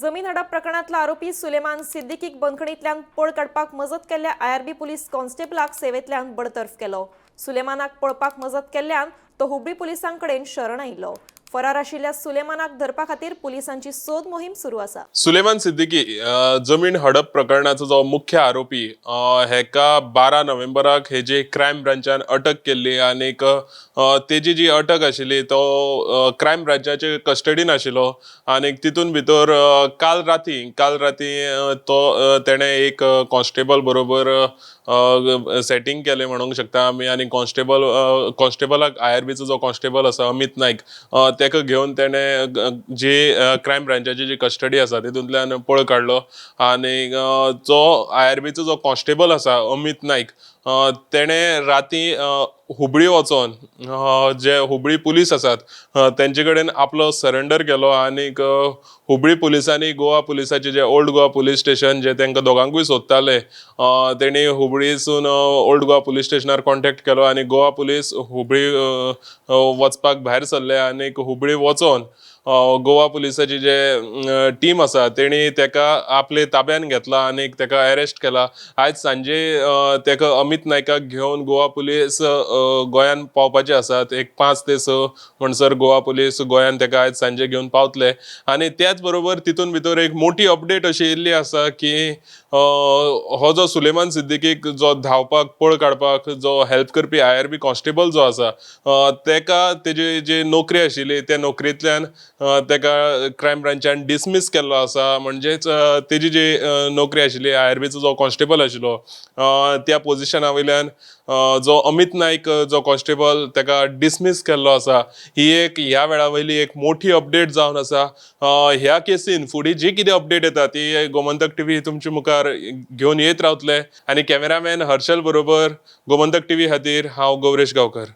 जमीन हडप प्रकरणातलो आरोपी सुलेमान सिद्दीकीक बंदखणींतल्यान पळ काडपाक मजत केल्ल्या आयआरबी पुलीस कॉन्स्टेबलाक सेवेंतल्यान बडतर्फ केलो. सुलेमानाक पळपाक मजत केल्ल्यान तो हुबळी पुलिसां कडेन शरण आयिल्लो. फरार आशिल्ल्या सुलेमानाक धरपा खातीर पुलिसांची सोद मोहीम सुरू आसा. सुलेमान सिद्दीकी, जमीन हडप प्रकरणाचो जो मुख्य आरोपी, हेका 12 नोव्हेंबराक हेजी क्रायम ब्रांचान अटक केल्ली आनीक तेजी जी अटक आशिल्ली तो क्रायम ब्रांचाचे कस्टडीन आशिल्लो. आनीक तितून भितर काल राती तो तेणें एक कॉन्स्टेबल बरोबर सेटींग केलें म्हणूंक शकता आमी. आनी कॉन्स्टेबलाक, आयआरबीचो जो कॉन्स्टेबल आसा अमित नायक, तेका घेवन तेणें जी क्रायम ब्रांचाची जी कस्टडी आसा तितूंतल्यान पळ काडलो. आनी जो आयआरबीचो जो कॉन्स्टेबल आसा अमित नायक, तेणें राती हुबळी वचोन जे हुबळी पुलीस आसात तेंचे कडेन आपलो सरेंडर केलो. आनीक हुबळी पुलिसांनी गोवा पुलिसाचे जे ओल्ड गोवा पुलीस स्टेशन, जे तांकां दोगांकूय सोदताले, तेणी हुबळीसून ओल्ड गोवा पुलीस स्टेशनार कॉन्टेक्ट केलो आनी गोवा पुलीस हुबळी वचपाक भायर सरले. आनीक हुबळी वचोन गोवा पुलिसाची जे टीम आसा तेणी तेका आपले ताब्यान घेतला आनी तेका अरेस्ट केला. आयज सांजे तेका, अमित नायकाक घेवन गोवा पुलीस गोंयान पावपाचे आसात. एक 5 ते 6 म्हणसर गोवा पुलीस गोंयान तेका आयज सांजे घेवन पावतले. आनी त्याच बरोबर तितून भितर एक मोठी अपडेट अशी येयल्ली आसा की हो जो सुलेमान सिद्दीकीक जो धांवपाक, पळ काडपाक जो हेल्प करपी आयआरबी कॉन्स्टेबल जो आसा, तेका तेजी जी नोकरी आशिल्ली त्या नोकरेंतल्यान तेका क्रायम ब्रांचान डिसमीस केल्लो आसा. म्हणजेच तेजी जी नोकरी आशिल्ली, आयआरबीचो जो कॉन्स्टेबल आशिल्लो, त्या पोझिशना वयल्यान जो अमित नायक जो कॉन्स्टेबल तेका डिसमीस केल्लो आसा. ही एक ह्या वेळा वयली एक मोठी अपडेट जावन आसा. ह्या केसीन फुडें जी कितें अपडेट येता ती गोमंतक टीव्ही तुमच्या मुखार घेवन येत रावतले. आनी कॅमेरामॅन हर्षल बरोबर गोमंतक टीव्ही खातीर हांव गौरेश गांवकर.